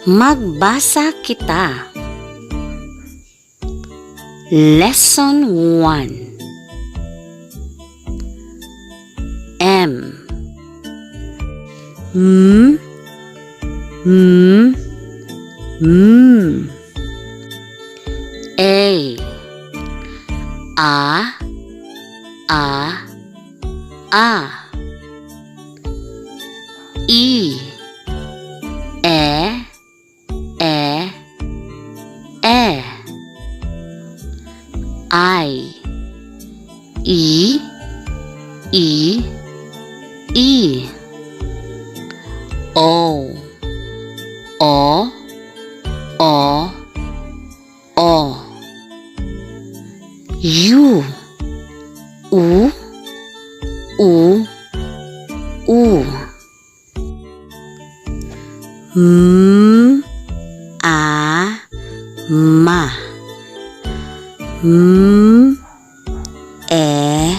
Magbasa kita. Lesson 1. M, M, M, M. A, A, A, A. E, E, E, E. I, E, E, E. O, O, O, O. U, U, U, U. M, A, Ma. M, E,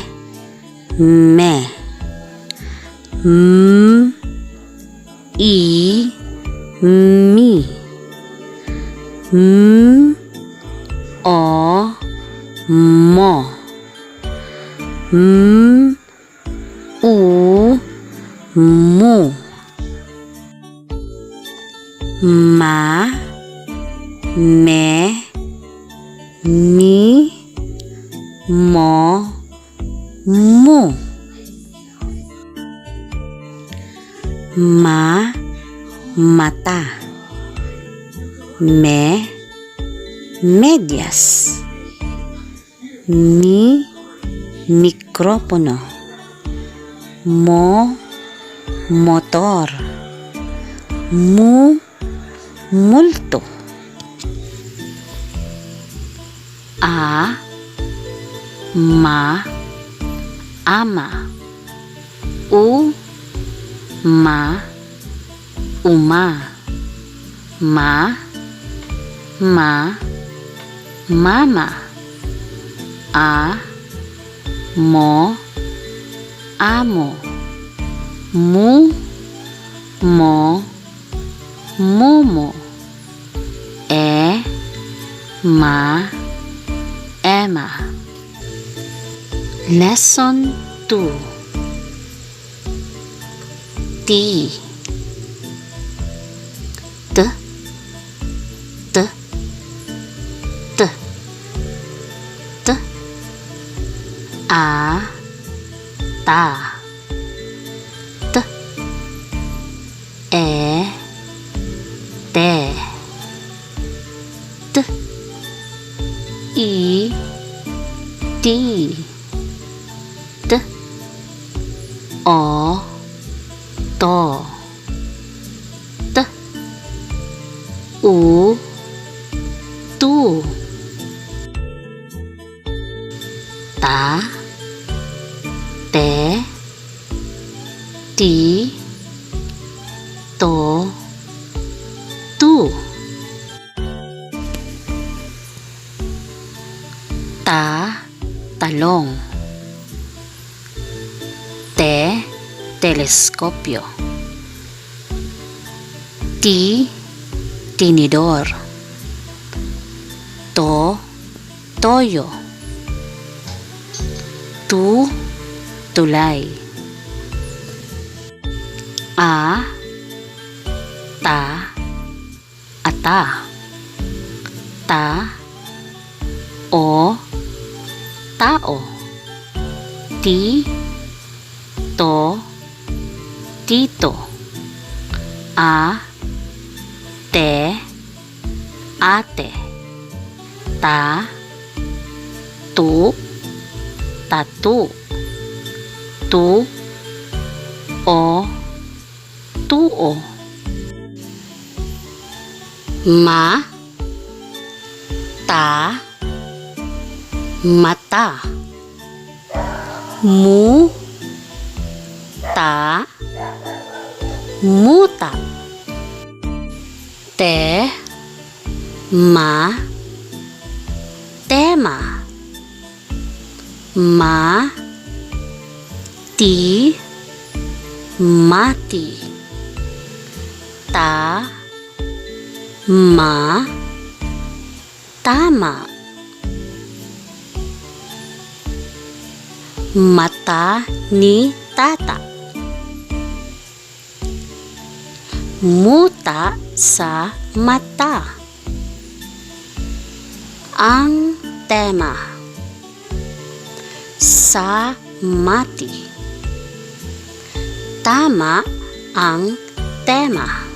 Me. M, I, Mi. M, O, Mo. M, U, Mu. Ma, Me, Mi, Mo, Mu. Ma, mata. Me, medyas. Mi, mikropono. Mo, motor. Mu, multo. A, ma, ama. U, ma, uma. Ma, ma, mama. A, mo, amo. Mu, mo, mumo. E, ma, ema. Lesson 2. T, T, T, T, T. A, ta. T, E, te. T, I, Ti. T, O, to. T, U, tu. Ta, te, ti, to, tu. Ta, talong. Te, teleskopyo. Ti, tinidor. To, toyo. Tu, tulay. A, ta, ata. Ta, o, tao. Ti, to, tito. A, te, ate. Ta, tu, tatu. Tu, o, tuo. Ma, ta, mata. Mu, ta, muta. Te, ma, tema. Ma, ti, mati. Ta, Ma, tama. Mata ni tata. Muta sa mata. Ang tema. Sa mati. Tama ang tema.